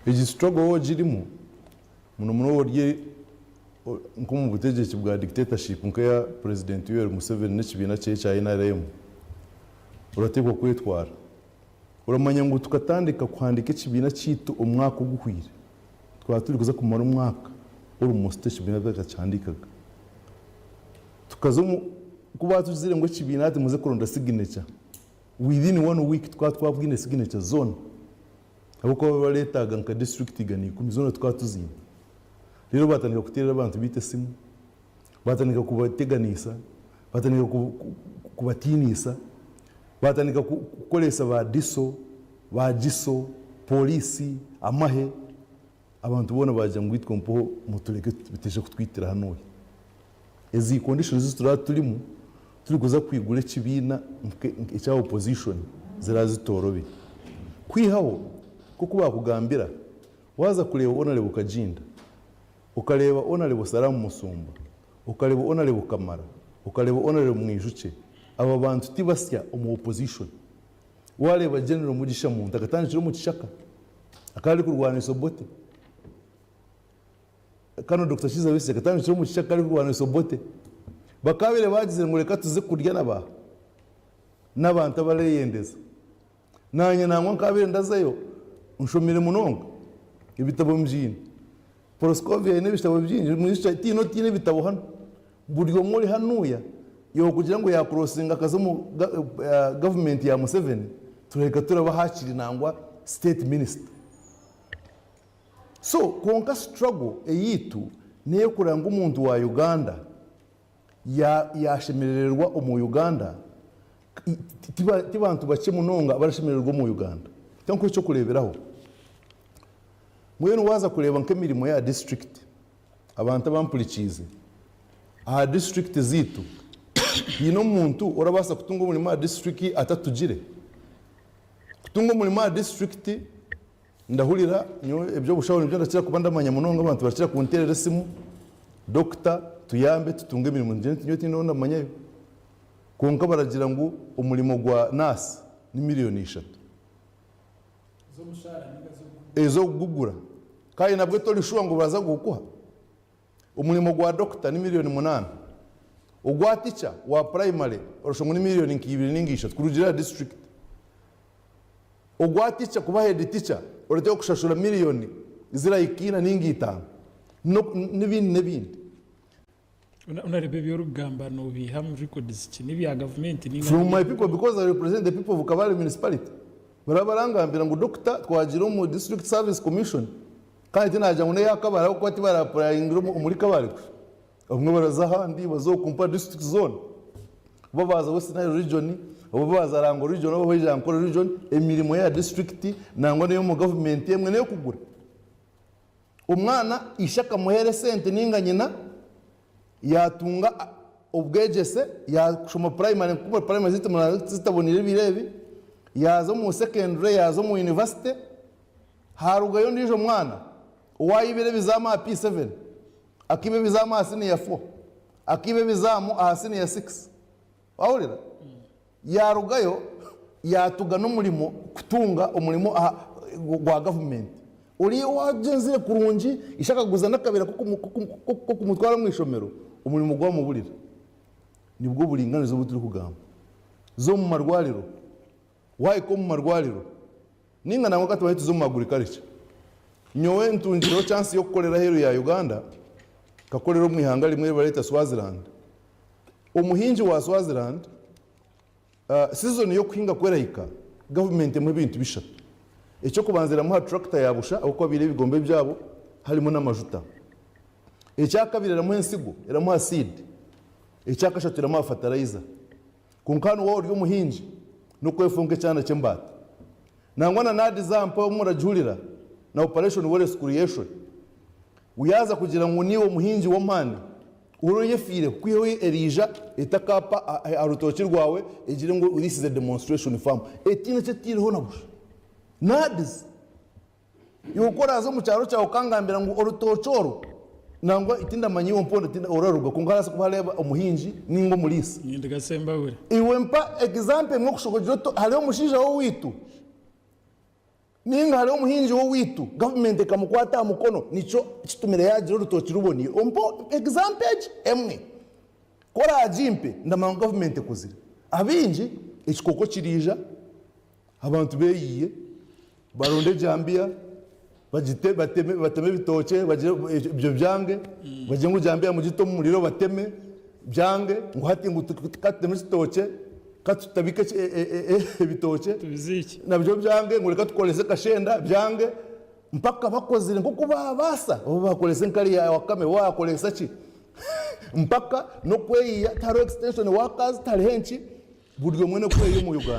Egi struggle waaba ogirimu, muno muno ori nk'omu butegyeki bwa dictatorship nk'eya Purezidenti Yoweri Museveni n'ekibiina kye ekya nrm, orateekwa kwetwara. Oramanya ngu tukatandika kuhandiika ekibiina kyaitu omwaka oguhweire. Twaba turikuza kumara omwaka almost ekibiina tutakakihandiikaga. Tukaza omu, ku baatugizire ngu ekibiina hati muze kuronda signature, within one week tukaba twabwine signature zoona. Ahabw'okuba bakaba bareetaaga nka district 110 zoona tukaba tuziine. Reero baatandika kuteerera abantu baitu esimu, baatandika kubateganiisa, baatandika kubatiiniisa, baatandika kukoresa ba DISO, ba GISO, pooriisi, amahe. Abantu boona baagira ngu itwe mpaho mutureke bitaija kutwitira hanuya. Ezi conditions ezi turaba turimu turikuza kwigura ekibiina ekya opposition ziraba zitoorobi. Kwihaho nk'oku baakugambira waaza kureeba Honourable Kaginda, okareeba Honourable Salaamu Musumba, okareeba Honourable Kamara, okareeba Honourable Mwijukye, aba bantu tibasya omu opposition. Waareeba General Mugisha Muntu akatandikira omu kishaka, akaba arikurwanisa Obote. Kano Dokita Kiiza Besigye akatandikira omu kishaka arikurwanisa Obote. Bakaabaire baagizire ngu reka tuze kurya na ba n'abantu abareyendeza. Naanye nangwa nkaabaire ndazayo nshomire munonga, ebitabo mbyine. Proscovia aine ebitabo bingi, mwijukye tihaine otaine ebitabo hanu. Buri omwe ori hanuya iwe kugira ngu yakurosinga akaza omu gavumenti ya Museveni turahika turaba hakiri nangwa state minister. So kwonka struggle eyaitu neyokureba ngu omuntu wa Uganda yashemerererwa omu Uganda tibantu bakye munonga abarashemerererwa omu Uganda. Reka nkuhe ekyokureberaho, mbwenu waza kureeba nkemirimo ya district Abantu abampurikiize, aha disiturikiti zaitu haine omuntu orabaasa kutunga omurimo aha disituriki atatugire? Kutunga omurimo aha disiturikiti, ndahurira nyowe eby'obushaho nibyo ndakira kuba ndamanya munonga abantu barakira kunteerera esimu, dokita tuyambe tutunge emirimo, nyowe tihaine ou ndamanyayo. Kwonka baragira ngu omurimo gwa naasi ni miriyoni ishatu. Ez'okugugura. Kandi nabwo tori shuwa ngu baraza kugukuha. Omurimo gwa dokita ni miriyoni munaana. Ogwa tica wa purayimare orashusha ngu ni miriyoni nka ibiri ninga ishatu kurugiirira aha disiturikiti. Ogwa tica kuba hedi tica orateekwa kushashura miriyoni zirahika ina ninga itaano n'ebindi n'ebindi. Onareeba ebi orikugamba nobiiha omu records ki? N'ebya gavumenti ninga From my people because I represent the people of Kabale municipality. Baraba barangambira ngu doctor twagiire omu district service commission kandi tinagira ngu neya Kabale ahabw'okuba tibara applyingire omuri Kabale kusha. Obumwe baraza ahandi baza okumpa district zoona. Oba baaza West Nile region, oba baaza Lango region oba baija Ankole region, emirimo ya district nangwa n'eyomu government emwe n'eyokugura. Omwana ishe akamuheera esente ninga nyina yatunga obwegyese yaashoma purayimare nkoku purayimare zaitu zitaboniire ebiro ebi, yaaza omu sekendure yaaza omu yunivasite, haarugayo ondiijo mwana owaayibire ebizaamu aha P7, akaiba ebizaamu aha siniya fo, akaiba ebizaamu aha siniya sikisi, waahurira? Yaarugayo yaatuga n'omurimo kutunga omurimo aha gwa gavumenti. Oriya owaagyenzire kurungi, ishe akaguza n'akabeera k'okumutwara omu ishomero, omurimo gwamuburira. Nibwo buringaniza obu turikugamba. Za omu marwariro, waahika omu marwariro, nainga nangwa ka tubanze tuze omu agriculture. Nyowe ntungireho chance y'okukorera aheeru ya Uganda, nkakorera omu ihanga rimwe eri bareeta Swaziland. Omuhingi wa Swaziland, sizoni y'okuhinga ku erahika, gavumenti emuha ebintu bishatu. Eky'okubanza eramuha turakita ya busha ahabw'okuba baine ebigombe byabo harimu n'amajuta. Ekyakabiri eramuha ensigo, eramuha seed. Ekyakashatu eramuha fertilizer. Kwonka hanu waaba ori omuhingi, n'okwefunka ekyana ky'embaata. Nangwa na NAADS zampa obu muragihurira na Operation Wealth Creation. Yaaza kugira ngu niiwe omuhingi w'amaani, Ohurire oyefiire kukwihaho eriija etakaapa aha rutookye rwawe egire ngu this is a demonstration farm etiine eki etaireho na busha. NAADS. Iwe ku oraaze omu kyaro kyawe okangambira ngu orutookye oru nangwa tindamanya iwe mpoona oraruga kwonka harabaasa kuba hariho omuhingi ninga omuriisa. Ninduga Sembabule. Iwe mpa example emwe okushoboorora oti hariho omushaija w'owaitu. Ninga hariho omuhingi w'owaitu gavumenti ekamukwata aha mukono nikyo kitumire yaagira orutookye ruboniire. Ompe example egi emwe. Ku oraagimpe ndamanya ngu gavumenti ekuzire. Abaingi ekikooko kiriija abantu beeyiye baronde ejambiya bagite bateme bateme ebitookye bagire ebyo byange bagire ngu ejambiya mugite omu muriro bateme byange ngu hati ngu ka tuteme ekitookye ka tutabike ebitookye Tubiziike. nabyo byange ngu reka tukorese kashenda byange mpaka bakozire nk'oku baabaasa oba baakoresa enkari ya wakame oba baakoresa ki mpaka n'okweyiya tihariho extension workers tihariho enki buri omwe n'okweyiya omu Uganda.